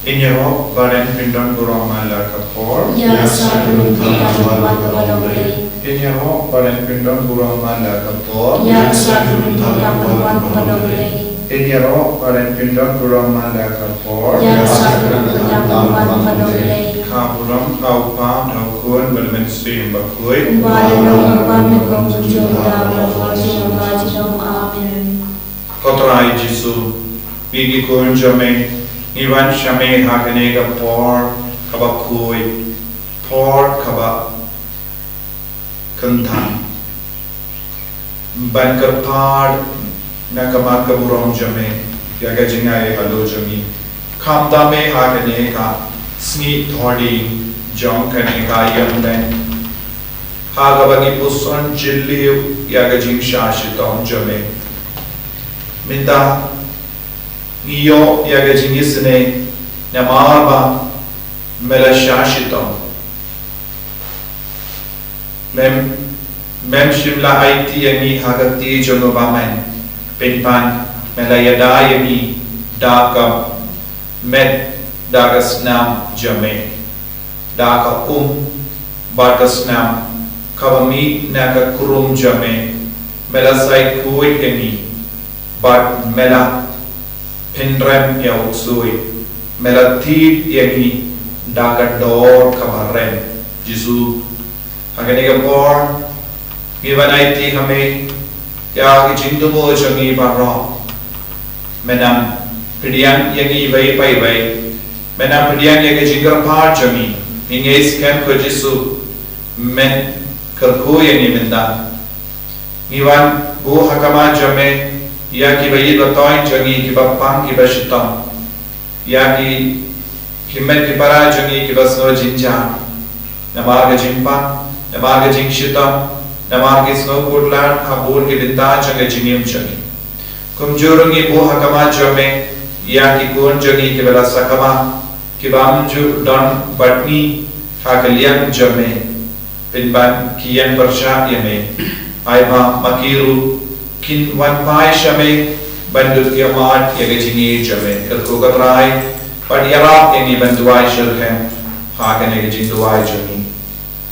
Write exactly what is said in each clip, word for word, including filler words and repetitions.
Ngin ïaroh ba ren pyndon burom man la ka por. Ïa ka sa ka ruh ka wan ka ba long lei. Ngin ïaroh ba ren pyndon burom man la ka por. Ïa ka sa ka ruh ka wan ka ba long lei. Ngin ïaroh ba ren pyndon burom man la ka por. Ïa ka sa ka ruh ka wan ka ba long lei. Ka burom ka u Kpa, da u Khun, bad u Mynsiem Bakhuid. Kumba ïa u long, kumba ym kum jong u, da ka por jong u ba jong. Amen. Ko Trai Jisu, ngi ki khun jong me, ngi wan sha me ha kane ka por kaba khuid, por kaba kyntang, ban kyrpad na ka mat ka burom jong me ïa ka jingai halor jong ngi. Khamtam me ha kane ka sngi Thohdieng jong kane ka ïing leit, ha kaba ngi puson jylliew ïa ka jingshah shitom jong me. Mynta ngi ïoh ïa ka jingisynei namar ba me la shah shitom. Mem, mem shym la aiti ïa ngi ha ka kti jong u bymman, pynban me la ïada ïa ngi da ka met, da ka snam jong me, da ka um bad ka snam kaba mih na ka krum jong me. Me la sai khuid ïa ngi bad me la pynrem ïa u ksuid. Me la thied ïa ngi da ka dor kaba rem. Jisu, ha kane ka por ngi wan aiti ha me ïa ki jingthmu jong ngi baroh. Me nang pdiang ïa ngi iwei pa iwei. Me nang pdiang ïa ki jingkyrpad jong ngi. Ngi ngeit skhem ko Jisu, men kyrkhu ïa ngi mynta. Ngi wan buh ha ka mat jong me ïa kiba ïeit ba thoh jong ngi, kiba pang, kiba shitom, ïa ki, ki met ki para jong ngi kiba sngew jynjar namar ka jingpang, namar ka jingshitom, namar ki sngewkhuslai ha bun ki bynta jong ka jingim jong ngi. Kumjuh ruh ngi buh ha ka mat jong me ïa ki khun jong ngi kiba la sakma, kiba ym ju don bad ngi ha ka liang jong me, pynban ki ïeng pyrshah ïa me. Ai ba ma ki ruh kin wan phai sha me ban ïoh ïa ka jingïeit jong me. Kyrkhu ko Trai, ban ïarap ïa ngi ban duwai shitrhem ha kane ka jingduwai jong ngi.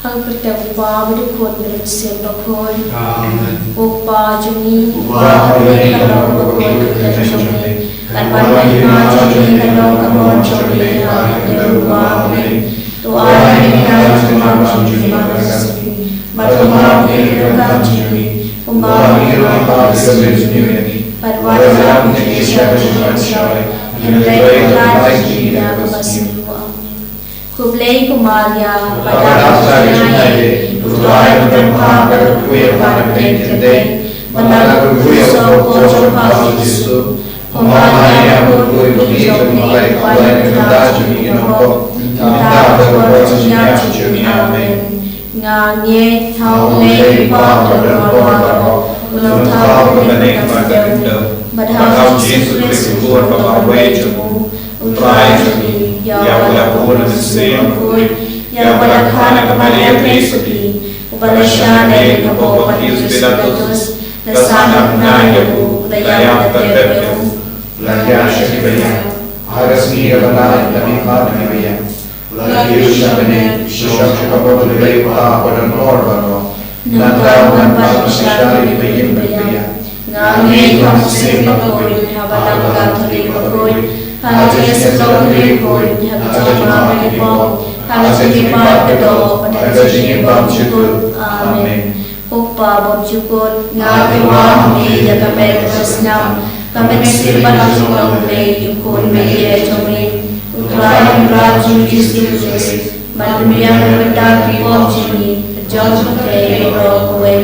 Ha ka kyrteng u Kpa bad u Khun bad u Mynsiem Bakhuid. Amen. Ko Kpa jong ngi, uba ha bneng, ka long ka kyrteng jong me. Kan wan ka hima jong me, kan long ka mon jong me ha bneng kumba ha bneng. To ai ha ngi hynne ka jingstad jong ngi ha kane ka sngi. Bad to map ïa ngi ki kam jong ngi, kumba ngi ruh ngi map ïa kiba sngewsih ïa ngi. Bad wat ïalam ïa ngi sha ka jingpynshoi, hynrei to lait ïa ngi na kaba sniew. Amen. Khublei ko Maria, ba dap ka jingaiei, U Trai u don bad phi ha bneng ki kynthei, bad la kyrkhu ïa u kpoh jong pha u Jisu. Ko Maria, kyrkhu ïa ngi kiba ïeit, ba ngi don ha ka jingïap jong ngi. Amen. Nga ngeit ha U Blei Kpa uba don bor baroh, uba long thaw ha ka bneng bad ka khyndew, bad ha U Jisu Khrist u Khun ba marwei jong u, U Trai jong ngi, ïa uba la bun na ka Mynsiem Bakhuid, ïa uba la kha na ka Maria Theisotti, uba la shah na ka bor u Pontius Pilatus, la sah na ka bnai, la ïap, la tep, la ïaid sha kiba ïap, ha ka sngi kaba lai la mihpat na kiba ïap, la kiew sha bneng, la shong sha ka bor U Blei Kpa uba don bor baroh. Nangta un wan ban pynshai ïa kiba im bad kiba ïap. Nga ngeit ha U Mynsiem Bakhuid, ha ka Balang Katholik bakhuid, ha ka jingïasyllok bakhuid, ha ka jingmap bakhuid, ha ka jingmihpat kaba doh, ha ka jingim bymjukut. Amen. Ko Kpa bymjukut, nga tyrwa ha me ïa ka met bad ka snam, ka mynsiem bad ka jingim U Blei, U Khun baieit jong me, U Trai Kynrad jong ngi U Jisu Khrist, ban pynbiang na ka bynta ki pop jong ngi, ka jong ka pyrthei baroh kawei.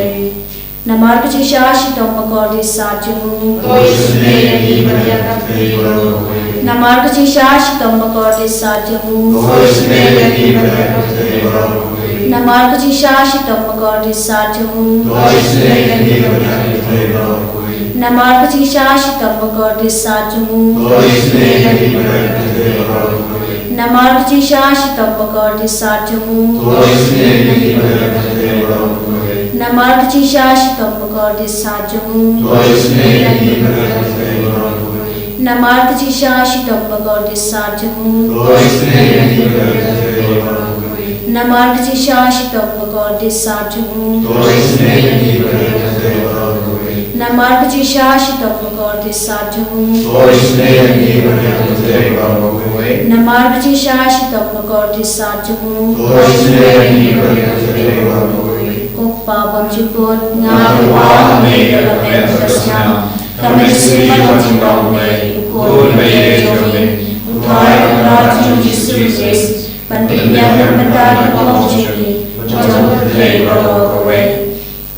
Namar ka jingshah shitom bakordit sat jong u. Khublei ïa ki ba ïa ka pyrthei baroh kawei. Namar ka jingshah shitom bakordit sat jong u. Khublei ïa ki ba ïa ka pyrthei baroh kawei. Namar ka jingshah shitom bakordit sat jong u. Khublei ïa ki ba ïa ka pyrthei baroh kawei. Namar ka jingshisha shitom bakordit sat jong u. To isynei ïa ngi bad ïa ka kynthei baroh kawei. Namar ka jingshisha shitom bakordit sat jong u. To isynei ïa ngi bad ïa ka kynthei baroh kawei. Namar ka jingshisha shitom bakordit sat jong u. To isynei ïa ngi bad ïa ka kynthei baroh kawei. Namar ka jingshisha shitom bakordit sat jong u. To isynei ïa ngi bad ïa ka kynthei baroh kawei. Namar ka jingshisha shitom bakordit sat jong u. To isynei ïa ngi bad ïa ka kynthei baroh kawei. Namar ka jingshisha shitom bakordit sat jong u. To isynei ïa ngi bad ïa ka kynthei baroh kawei. Namar ka jingshisha shitom bakordit sat jong u. To isynei ïa ngi bad ïa ka kynthei baroh kawei. Ko Kpa bymjukut, nga tyrwa ha me ïa ka met bad ka snam. Ka mynsiem bad ka jinglong Blei, U Khun baieit jong me, U Trai Kynrad jong ngi Jisu Khrist, ban pynbiang na ka bynta ki pop jong ngi bad jong ka pyrthei baroh kawei.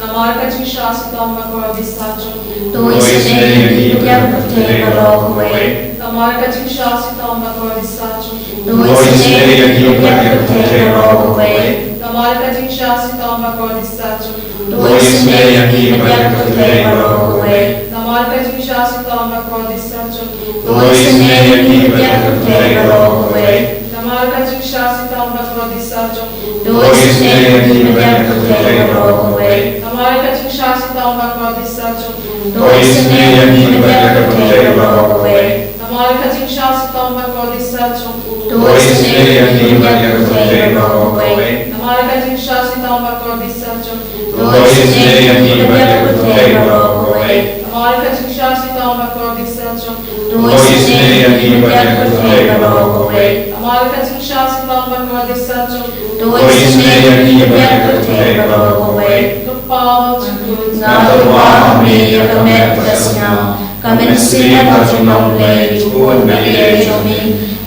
Namar ka jingshisha shitom bakordit sat jong u. To isynei ïa ngi bad ïa ka pyrthei baroh kawei. Namar ka jingshisha shitom bakordit sat jong u. To isynei ïa ngi bad ïa ka pyrthei baroh kawei. Namar ka jingshisha shitom bakordit sat jong u. To isynei ïa ngi bad ïa ka pyrthei baroh kawei. Namar ka jingshisha shitom bakordit sat jong u. To isynei ïa ngi bad ïa ka pyrthei baroh kawei. Namar ka jingshisha shitom bakordit sat jong u. To isynei ïa ngi bad ïa ka pyrthei baroh kawei. Namar ka jingshisha shitom bakordit sat jong u. To isynei ïa ngi bad ïa ka pyrthei baroh kawei. Namar ka jingshisha shitom bakordit sat jong u. To isynei ïa ngi bad ïa ka pyrthei baroh kawei. Namar ka jingshisha shitom bakordit sat jong u. To isynei ïa ngi bad ïa ka pyrthei baroh kawei. Namar ka jingshisha shitom bakordit sat jong u. To isynei ïa ngi bad ïa ka pyrthei baroh kawei. Namar ka jingshisha shitom bakordit sat jong u. To isynei ïa ngi bad ïa ka pyrthei baroh kawei. Ko Kpa bymjukut, nga tyrwa ha me ïa ka met bad ka snam. Ka mynsiem bad ka jinglong Blei, U Khun baieit jong me,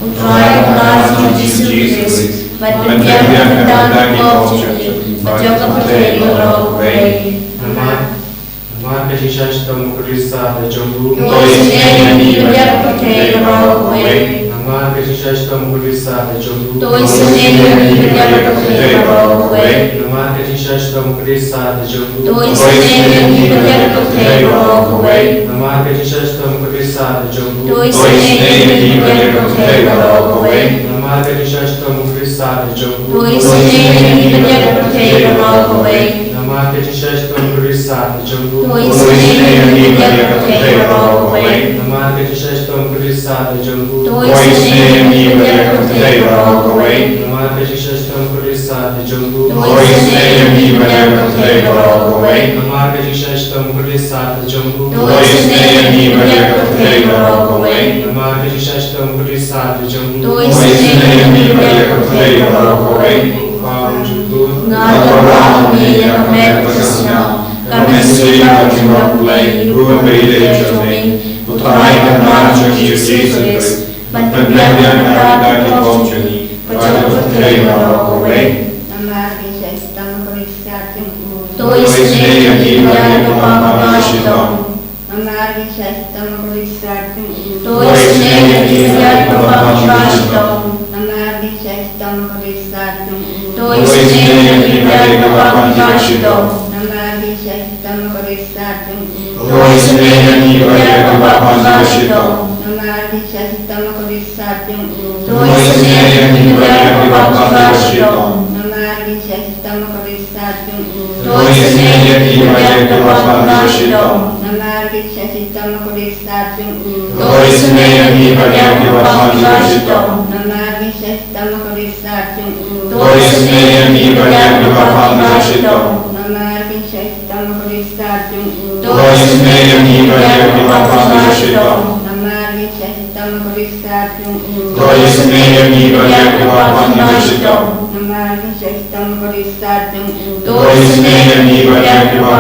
U Trai Kynrad jong ngi Jisu Khrist, ban pynbiang na ka bynta ki pop jong ngi bad jong ka pyrthei baroh kawei. Namar, namar ka jingshisha shitom bakordit sat jong u. To isynei ïa ngi bad ïa ka pyrthei baroh kawei. Namar ka jingshisha shitom bakordit sat jong u. To isynei ïa ngi bad ïa ka pyrthei baroh kawei. Namar ka jingshisha shitom bakordit sat jong u. To isynei ïa ngi bad ïa ka pyrthei baroh kawei. Namar ka jingshisha shitom bakordit sat jong u. To isynei ïa ngi bad ïa ka pyrthei baroh kawei. Namar ka jingshisha shitom bakordit sat jong u. To isynei ïa ngi bad ïa ka pyrthei baroh kawei. Namar ka jingshisha shitom bakordit sat jong u. To isynei ïa ngi bad ïa ka pyrthei baroh kawei. Namar ka jingshisha shitom bakordit sat jong u. To isynei ïa ngi bad ïa ka pyrthei baroh kawei. Namar ka jingshisha shitom bakordit sat jong u. To isynei ïa ngi bad ïa ka pyrthei baroh kawei. Namar ka jingshisha shitom bakordit sat jong u. To isynei ïa ngi bad ïa ka pyrthei baroh kawei. Namar ka jingshisha shitom bakordit sat jong u. To isynei ïa ngi bad ïa ka pyrthei baroh kawei. Ko Kpa bymjukut, nga tyrwa ha me ïa ka met bad ka snam. Ka mynsiem bad ka jinglong Blei, U Khun baieit jong me, U Trai Kynrad jong ngi Jisu Khrist, ban pynbiang na ka bynta ki pop jong ngi bad jong ka pyrthei baroh kawei. Namar ka jingshisha shitom bakordit sat jong u. To isynei ïa ngi bad ïa ka pyrthei baroh kawei. Namar ka jingshisha shitom bakordit sat jong u. To isynei ïa ngi bad ïa ka pyrthei baroh kawei. Namar ka jingshisha shitom bakordit sat jong u. To isynei ïa ngi bad ïa ka pyrthei baroh kawei. Namar ka jingshisha shitom bakordit sat jong u. To isynei ïa ngi bad ïa ka pyrthei baroh kawei. Namar ka jingshisha shitom bakordit sat jong u. To isynei ïa ngi bad ïa ka pyrthei baroh kawei. Namar ka jingshisha shitom bakordit sat jong u. To isynei ïa ngi bad ïa ka pyrthei baroh kawei. Namar ka jingshisha shitom bakordit sat jong u. To isynei ïa ngi bad ïa ka pyrthei baroh kawei. Namar ka jingshisha shitom bakordit sat jong u. To isynei ïa ngi bad ïa ka pyrthei baroh kawei. Namar ka jingshisha shitom bakordit sat jong u. To isynei ïa ngi bad ïa ka pyrthei baroh kawei. Namar ka jingshisha shitom bakordit sat jong u. To isynei ïa ngi bad ïa ka pyrthei baroh kawei. Namar ka jingshisha shitom bakordit sat jong u. To isynei ïa ngi bad ïa ka pyrthei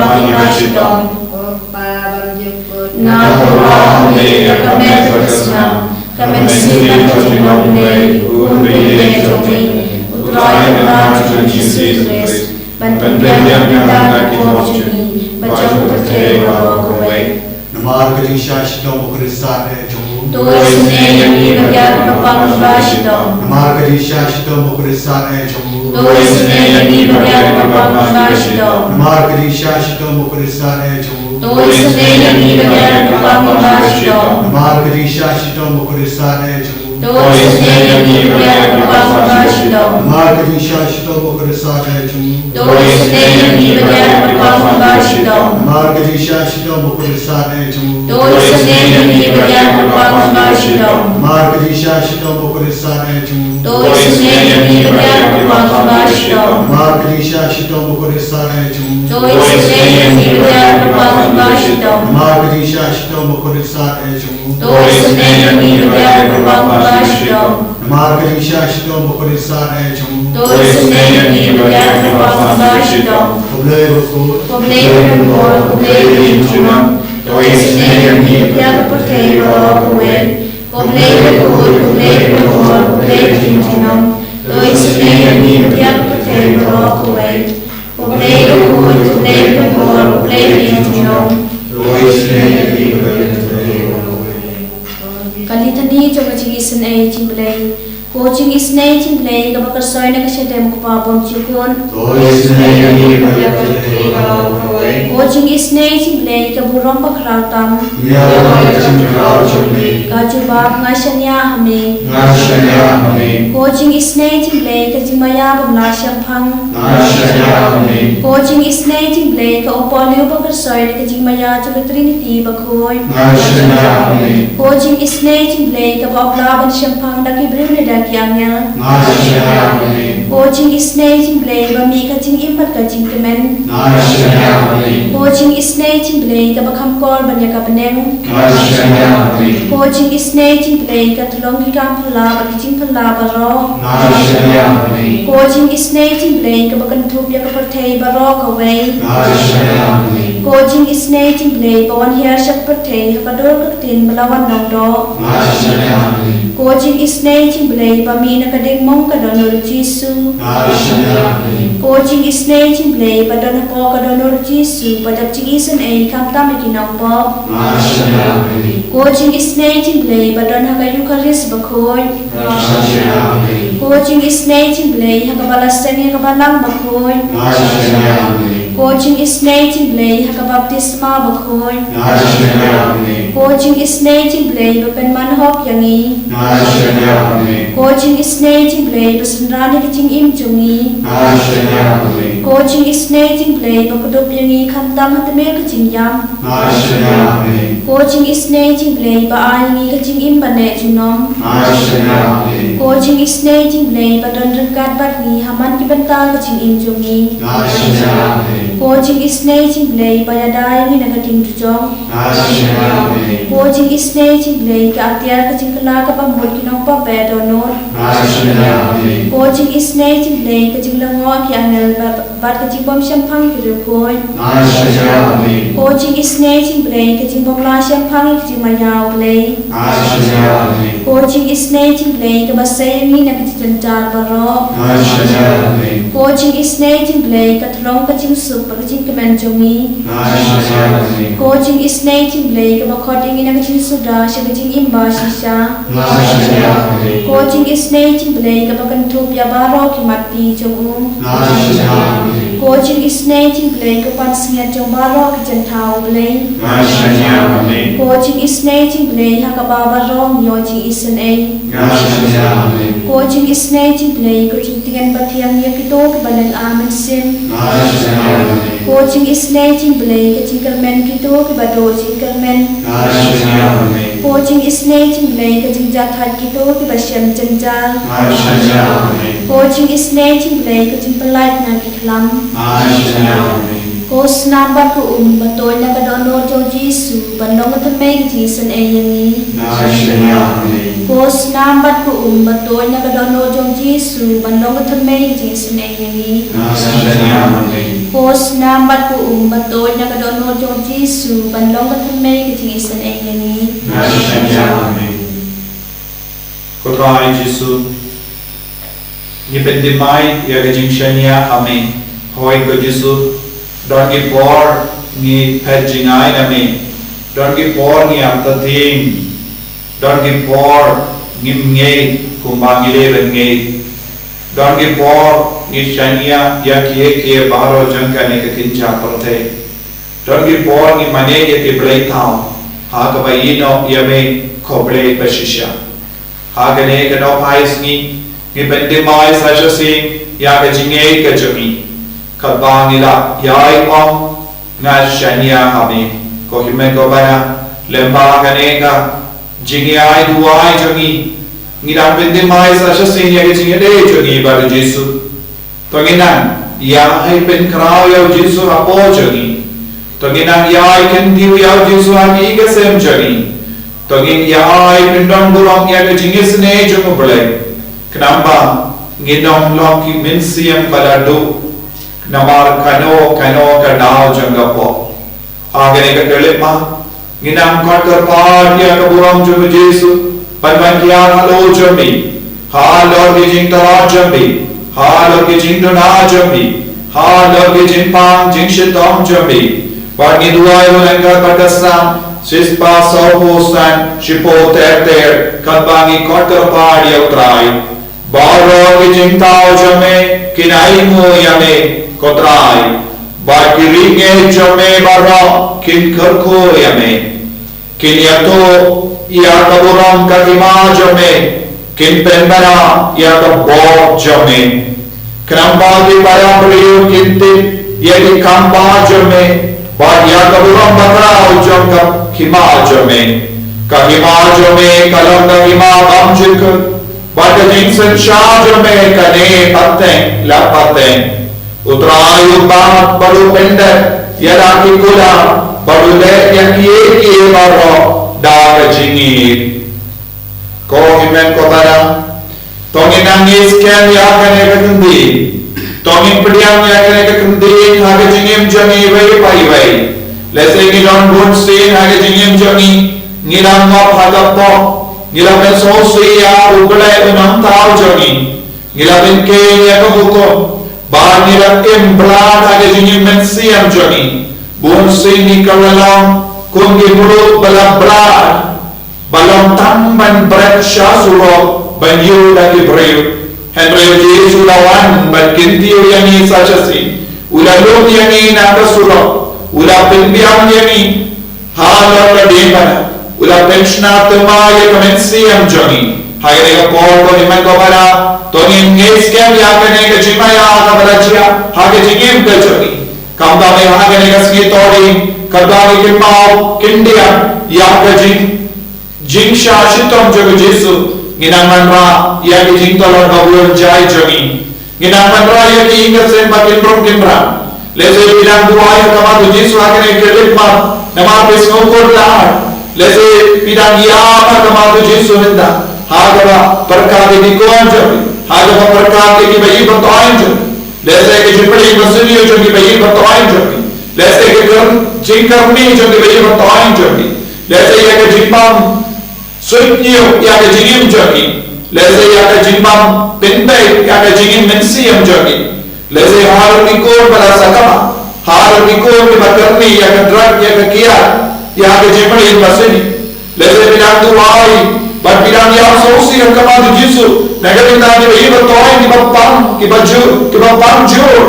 baroh kawei. Ko Kpa bymjukut, nga tyrwa ha me ïa ka met bad ka snam. Ka mynsiem bad ka jinglong Blei, U Khun baieit jong me, U Trai Kynrad jong ngi Jisu Khrist, ban pynbiang na ka bynta ki pop jong ngi bad jong ka pyrthei baroh kawei. Namar ka jingshisha shitom bakordit sat jong u. To isynei ïa ngi bad ïa ka pyrthei baroh kawei. Namar ka jingshisha shitom bakordit sat jong u. To isynei ïa ngi ba biang, Kpa Mhyndai shitom. Namar ka jingshisha shitom u Khrist un sa ïeit jong u. To isynei ïa ngi ba biang, Kpa Mhyndai shitom. Namar ka jingshisha shitom u Khrist un sa ïeit jong u. To isynei ïa ngi ba biang, Kpa Mhyndai shitom. Namar ka jingshisha shitom u Khrist un sa ïeit jong u. To isynei ïa ngi ba biang, Kpa Mhyndai shitom. Namar ka jingshisha shitom u Khrist un sa ïeit jong u. To isynei ïa ngi ba biang, Kpa Mhyndai shitom. Namar ka jingshisha shitom u Khrist un sa ïeit jong u. To isynei ïa ngi ba biang, Kpa Mhyndai shitom. Namar ka jingshisha shitom u Khrist un sa ïeit jong u. To isynei ïa ngi ba biang, Kpa Mhyndai shitom. Namar ka jingshisha shitom u Khrist un sa ïeit jong u. To isynei ïa ngi ba biang, Kpa Mhyndai shitom. Namar ka jingshisha shitom u Khrist un sa ïeit jong u. To isynei ïa ngi ba biang, Kpa Mhyndai shitom. Ko Blei bakhuid. Ko Blei kynmaw, ko Blei jingkyrkhu. To isynei ïa ngi ba biang, ka pyrthei baroh kawei. Ko Blei bakhuid, ko Blei kynmaw, ko Blei jingkyrkhu. To isynei ïa ngi ba biang, ka pyrthei baroh kawei. Ko Blei bakhuid, ko Blei kynmaw, ko Blei jingkyrkhu. To isynei ïa ngi ba biang, ka pyrthei baroh kawei. Ka litany jong ka jingisynei jong U Blei. Ko jingisynei jong U Blei kaba kyrsoi na ka shadem u Kpa bymjukut. To isynei ïa ngi ba biang, ka pyrthei baroh kawei. Ko jingisynei jong U Blei ka burom bakhraw tam. Ïa ka jingkhraw jong me. Ka jubab, nga shaniah ha me. Nga shaniah ha me. Ko jingisynei jong U Blei ka jingmaïa bym lah shemphang. Nga shaniah ha me. Ko jingisynei jong U Blei ka u Paul uba kyrsoi na ka jingmaïa jong ka Trinity bakhuid. Nga shaniah ha me. Ko jingisynei jong U Blei kaba ym lah ban shemphang da ki briew ne da ki angel. Nga shaniah ha me. Ko jingisynei jong U Blei ba mih ka jingim bad ka jingkmen. Nga shaniah ha me. Ko jingisynei jong U Blei kaba kham kor ban ïa ka bneng. Nga shaniah ha me. Ko jingisynei jong U Blei ka tyllong ki kam phylla bad ki jingphylla baroh. Nga shaniah ha me. Ko jingisynei jong U Blei kaba kynthup ïa ka pyrthei baroh kawei. Nga shaniah ha me. Ko jingisynei jong U Blei ba wan hiar sha ka pyrthei ha ka dur ka ktien ba la wan long doh. Nga shaniah ha me. Ko jingisynei jong U Blei ba mih na ka diengmong ka dohnud u Jisu. Nga shaniah ha me. Ko jingisynei jong U Blei ba don hapoh ka dohnud u Jisu ba dap jingisynei khamtam ïa ki nongpop. Nga shaniah ha me. Ko jingisynei jong U Blei ba don ha ka Eukharist bakhuid. Nga shaniah ha me. Ko jingisynei jong U Blei ha kaba la seng ïa ka Balang bakhuid. Nga shaniah ha me. Ko jingisynei jong U Blei ha ka baptisma bakhuid. Nga shaniah ha me. Ko jingisynei jong U Blei ba pynman hok ïa ngi. Nga shaniah ha me. Ko jingisynei jong U Blei ba synran ïa ka jingim jong ngi. Nga shaniah ha me. Ko jingisynei jong U Blei ba kdup ïa ngi khamtam ha tmier ka jingïap. Nga shaniah ha me. Ko jingisynei jong U Blei ba ai ïa ngi ka jingim ba neh junom. Nga shaniah ha me. Ko jingisynei jong U Blei ba don ryngkat bad ngi ha man ki bynta ka jingim jong ngi. Nga shaniah ha me. Ko jingisynei jong U Blei ba ïada ïa ngi na ka ding dujok. Nga shaniah ha me. Ko jingisynei jong U Blei ka atiar ka jingkylla kaba mut ki nongpop ba ïa dohnud. Nga shaniah ha me. Ko jingisynei jong U Blei ka jinglyngngoh ki angel bad, bad ka jingbymshemphang ki riewkhuid. Nga shaniah ha me. Ko jingisynei jong U Blei ka jingbymlah shemphang ïa ka jingmaïa U Blei. Nga shaniah ha me. Ko jingisynei jong U Blei kaba sei ïa ngi na ka jingjynjar baroh. Nga shaniah ha me. Ko jingisynei jong U Blei ka tyllong ka jingsuk bad ka jingkmen jong ngi. Nga shaniah ha me. Ko jingisynei jong U Blei kaba khot ïa ngi na ka jingsuda sha ka jingim bashisha. Nga shaniah ha me. Ko jingisynei jong U Blei kaba kynthup ïa baroh ki matpi jong u. Nga shaniah ha me. Ko jingisynei jong U Blei ka pansngiat jong baroh ki jingthaw U Blei. Nga shaniah ha me. Ko jingisynei jong U Blei ha kaba baroh ngi ïoh jingisynei. Nga shaniah ha me. Ko jingisynei jong U Blei ka jingtngen bathiang ïa kito kiba lynga mynsiem. Nga shaniah ha me. Ko jingisynei jong U Blei ka jingkyrmen kito kiba duh jingkyrmen. Nga shaniah ha me. Ko jingisynei jong U Blei ka jingjahthait kito kiba shem jynjar. Nga shaniah ha me. Ko jingisynei jong U Blei ka jingpyllait na ki khlam. Nga shaniah ha me. Ko snam bad ko um ba tuid na ka dohnud jong u Jisu ban long ka thymmei ka jingisynei ïa ngi. Nga shaniah ha me. Ko snam bad ko um ba tuid na ka dohnud jong u Jisu ban long ka thymmei ka jingisynei ïa ngi. Nga shaniah ha me. Ko snam bad ko um ba tuid na ka dohnud jong u Jisu ban long ka thymmei ka jingisynei ïa ngi. Nga shaniah ha me. Ko Trai Jisu, ngi pynthymmai ïa ka jingshaniah ha me. Hooid ko Jisu, don ki por ngi phet jngai na me. Don ki por ngi ap ta tieng. Don ki por ngim ngeit kumba ngi dei ban ngeit. Don ki por ngi shaniah ïa kiei kiei baroh jong kane ka kynja pyrthei. Don ki por ngi mane ïa ki blei thaw ha kaba ïehnoh ïa me, ko Blei bashisha. Ha kane ka nohphai sngi ngi pyndem ai sa shisien ïa ka jingngeit ka jong ngi. Katba ngi la ïai ong, nga shaniah ha me, ko hynmen ko para, lem bad kane ka jingïaid duwai jong ngi, ngi dang pyndem ai sa shisien ïa ka jingïadei jong ngi bad u Jisu. To ngin nang ïai pynkhraw ïa u Jisu hapoh jong ngi. To ngin nang ïai kyntiew ïa u Jisu ha ki ïing ki sem jong ngi. To ngin ïai pyndon burom ïa ka jingisynei jong u Blei. Khnang ba ngin ym long ki mynsiem ba la duh namar kano kano ka daw jong ka pop. Ha kane ka khyllipmat, ngin nang kot kyrpad ïa ka burom jong u Jisu ban wan kiar halor jong me, halor ki jingthrang jong me, halor ki jingduna jong me, halor ki jingpang jingshitom jong me. Bad ngi duwai ruh ryngkat bad ka Salm shispah sawphew san, shiphew ter ter, katba ngi kot kyrpad ïa u Trai. Baroh ki jingthaw jong me kin ainguh ïa me, ko Trai. Bad ki riewngeit jong me baroh kin kyrkhu ïa me. Kin ïathuh ïa ka burom ka hima jong me, kin pynbna ïa ka bor jong me. Khnang ba ki para briew kin tip ïa ki kam ba jong me, bad ïa ka burom bakhraw jong ka hima jong me. Ka hima jong me ka long ka hima bymjukut, bad ka jingsynshar jong me kane pateng la pateng. U Trai u bat bad u pyndep ïa da ki kular, bad u leh ïa kiei kiei baroh da ka jingïeit. Ko hynmen ko para, to ngin nang ngeit skhem ïa kane ka ktien. To ngin pdiang ïa kane ka ktien ha ka jingim jong ngi iwei pa iwei. Lehse ngi don bun sien ha ka jingim jong ngi, ngi la ngop ha ka pop, ngi la pynsngewsih ïa u Blei u Nongthaw jong ngi. Ngi la pynkheiñ ïa ka hukum, bad ngi la im bha ha ka jingim mynsiem jong ngi. Bun sien ngi ka la long kum ki mluh ba la bha, ba long tang ban bret sha surok ban ïoh da ki briew. Hynrei u Jisu u la wan ban kyntiew ïa ngi sa shisien. U la lum ïa ngi na ka surok, u la pynbiang ïa ngi. Halor ka diengphna, u la pynshna thymmai ïa ka mynsiem jong ngi. Ha kane ka por ko hynmen ko para, to ngin ngeit skhem ïa kane ka jingmaïa kaba la jia ha ka jingim ka jong ngi. Kumta me ha kane ka sngi to dei, katba ngi kynmaw kyndiang ïa ka jing, jingshah shitom jong u Jisu, ngin nang wanrah ïa ka jingtylli ba bun jait jong ngi. Ngin nang wanrah ïa ki ïing ki sem ba kin rung kin rang. Lehse phi dang duwai ha khmat u Jisu ha kane ka khyllipmat, namar phi sngewkhuslai. Lehse phi dang ïam ha khmat u Jisu mynta, ha kaba pyrkhat ïa ki khun jong phi, ha kaba pyrkhat ïa ki ba ïeit ba toiñ jong phi. Lehse ki jingpynim ba sniew jong ki ba ïeit ba toiñ jong phi. Lehse ki kyrm, jingkyrmen jong ki ba ïeit ba toiñ jong phi. Lehse ïa ka jingbym suidñiew ïa ka jingim jong ki. Lehse ïa ka jingbym pyndait ïa ka jingim mynsiem jong ki. Lehse halor ki khun ba la sakma, halor ki khun kiba kyrmen ïa ka drug, ïa ka kiad, ïa ka jingpynim ba sniew. Lehse phi dang duwai bad phi dang ïam sngewsih ha khmat u Jisu na ka bynta ki ba ïeit ba toiñ, kiba pang, kiba jur, kiba pang jur.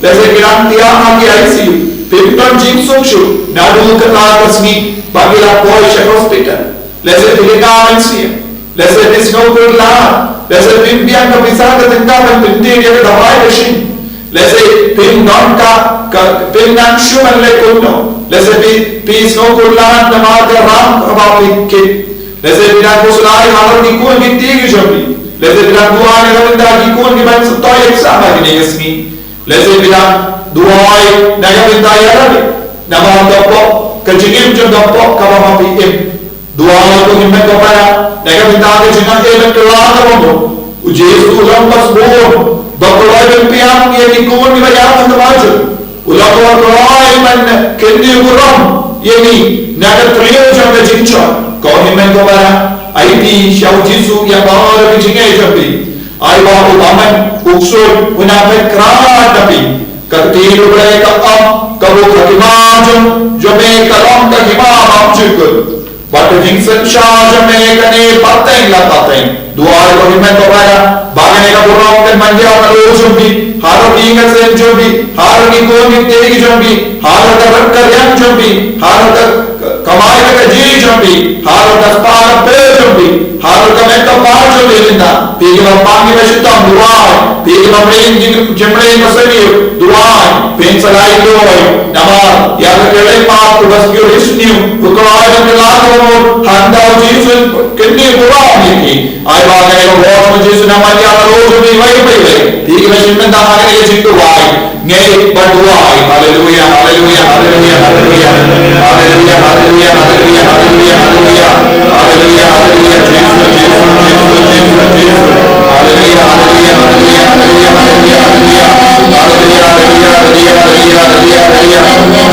Lehse phi dang thiah ha ki I C U, phim don jingsuk shuh naduh kata ka sngi ba ki la poi sha hospital. Lehse phi lynga mynsiem. Lehse phi sngewkhuslai. Lehse phim biang ka pisa ka tyngka ban pynthik ïa ka dawai ka shin. Lehse phim don ka, ka phim nang shuh ban leh kumno. Lehse phi, phi sngewkhuslai namar ka ram kaba phi kit. Lehse phi dang khuslai halor ki khun ki kti ki jong phi. Lehse phi dang duwai na ka bynta ki khun kiban sa thoh exam ha kine ki sngi. Lehse phi dang duwai na ka bynta ïa lade, namar ka pop, ka jingim jong ka pop kaba ma phi im. Duwai ko hynmen ko para na ka bynta ka jingim, eh, ban kylla kaba mut. U Jisu u long ba sbun, ba kloi ban pynbiang ïa ki khun kiba ïap ha ka bajur. U long ba kloi ban kynnoh burom ïa ngi na ka tyrwa jong ka jingshong. Ko hynmen ko para, aiti sha u Jisu ïa baroh ki jingeh jong phi. Ai ba u Amen u ksuid, u nang peit khraw na phi. Ka ktien U Blei ka ong, ka buk ka hima jong, jong me ka long ka hima bymjukut. Bad ka jingsynshar jong me kane pateng la pateng. Duwai ko hynmen ko para, ba kane ka burom kan mangjar halor jong phi, halor ki ïing ki sem jong phi, halor ki khun ki kti jong phi, halor ka rep ka riang jong phi, halor ka kamai ka kajih jong phi, halor ka spah ka pher jong phi, halor ka met ka par jong phi, lynda phi kiba pang kiba shitom, duwai. Phi kiba mreng jing, jingmreng ba syriem, duwai. Phin sa lait loi, namar ïa ka kyrleng map u ba sniew sniew, u Trai ban kylla ka mut, hangta u Jisu un kynmaw burom ïa phi. Ai ba kane ka bor jong u Jisu un mangjar halor jong phi iwei pa iwei. Phi kiba shim bynta ha kane ka jingduwai, ngeit bad duwai. Haleluya, haleluya, haleluya, haleluya. Haleluya, haleluya, haleluya, haleluya, haleluya. Haleluya, haleluya, Jisu, Jisu, Jisu, Jisu, Jisu. Haleluya, haleluya, haleluya, haleluya, haleluya, haleluya. Haleluya, haleluya, haleluya, haleluya, haleluya, haleluya.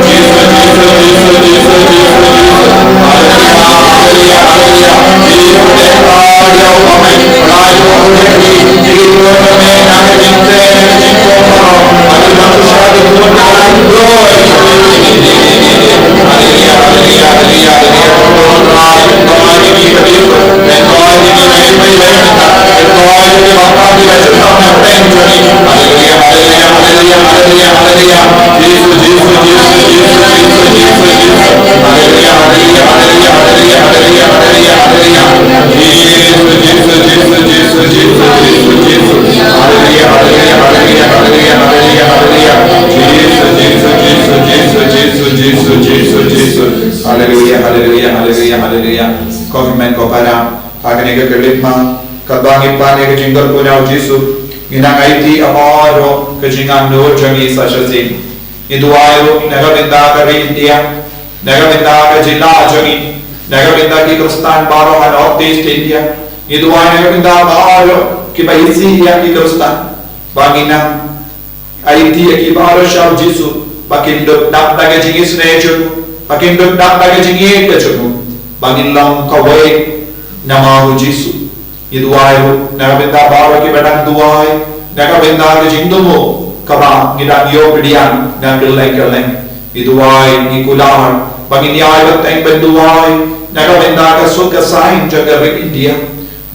Jisu, Jisu, Jisu, Jisu, Jisu, Jisu. Haleluya, haleluya, haleluya, haleluya, haleluya. Haleluya, haleluya, haleluya, haleluya, haleluya. Jisu, Jisu, Jisu, Jisu, Jisu, Jisu, Jisu, Jisu. Haleluya, haleluya, haleluya, haleluya. Ko hynmen ko para, ha kane ka khyllipmat, katba ngi pan ïa ka jingkyrkhu na u Jisu, ngi nang aiti ïa baroh ka jingangnud jong ngi sa shisien. Ngi duwai ruh na ka bynta ka ri India, na ka bynta ka jylla jong ngi, na ka bynta ki Khristan baroh ha North East India. Ngi duwai na ka bynta baroh kiba isih ïa ki Khristan, ba ngin nang aiti ïa ki baroh sha u Jisu, ba kin dup dap da ka jingisynei jong u, ba kin dup dap da ka jingïeit ka jong u, ba ngin long kawei namar u Jisu. Ngi duwai ruh na ka bynta baroh kiba dang duwai na ka bynta ka jingthmu kaba ngi dang ïoh pdiang na kylleng kylleng. Ngi duwai, ngi kular ba ngin ïai bteng ban duwai na ka bynta ka suk ka saiñ jong ka ri India,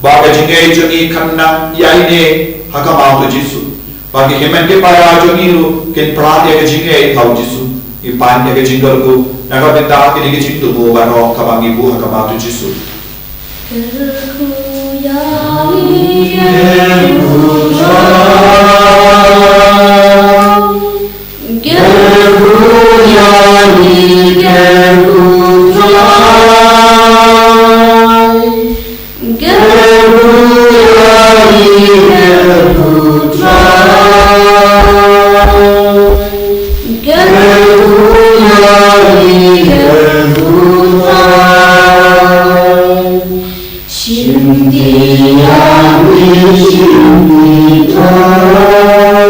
ba ka jingngeit jong ngi kan nang ïaineh ha khmat u Jisu, ba ki hynmen ki para jong ngi ruh kin prat ïa ka jingngeit ha u Jisu. Ngi pan ïa ka jingkyrkhu na ka bynta kine ki jingthmu baroh kaba ngi buh ha khmat u Jisu. Kyrkhu ïa ngi, kyrkhu ïa ngi, kyrkhu ïa ngi, kyrkhu ïa ngi, kyrkhu ïa ngi, kyrkhu ïa ngi, kyrkhu ïa ngi. Shim ti ïa ngi, shim ti Trai.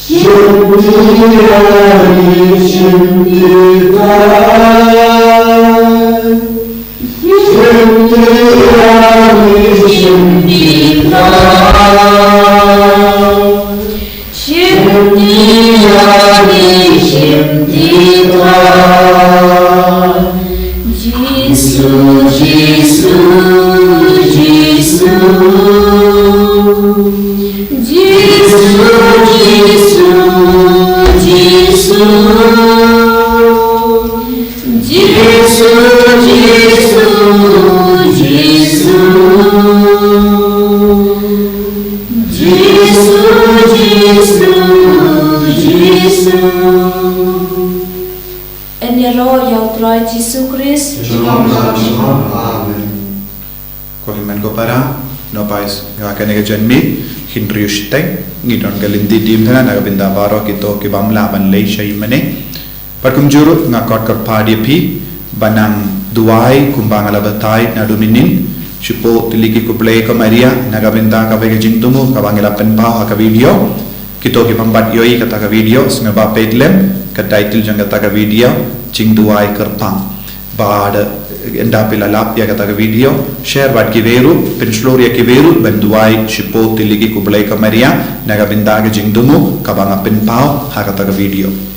Shim ti ïa ngi, shim ti Trai. Shim ti ïa ngi, shim ti Trai. Shim ti ïa ngi, shim ti Trai. Jisu, Jisu, Jisu. Jisu, Jisu, Jisu. Jisu, Jisu, Jisu. Jisu, Jisu, Jisu. Yn ïaroh ïa u Trai Jisu Khrist. Amen. Ko hynmen ko para, ngi poi sha kane ka janmiet hynriew shiteng. Ngi don ka lynti dien na ka bynta baroh kito ki bym lah ban leit sha ïing mane. Bad kumjuh ruh nga khot kyrpad ïa phi ba nang duwai kumba nga la batai naduh mynhynnin. Shipor tylli ki khublei ko Maria na ka bynta kawei ka jingthmu kaba ngi la pynpaw ha ka video. Kito ki bym pat ïohi kata ka video, sngewbha peit lem ka title jong kata ka video, Jingduwai Kyrpang. Bad ynda phi la lap ïa kata ka video, share bad kiwei ruh, pynshlur ïa kiwei ruh ban duwai shipor tylli ki khublei ko Maria na ka bynta ka jingthmu kaba nga pynpaw ha kata ka video.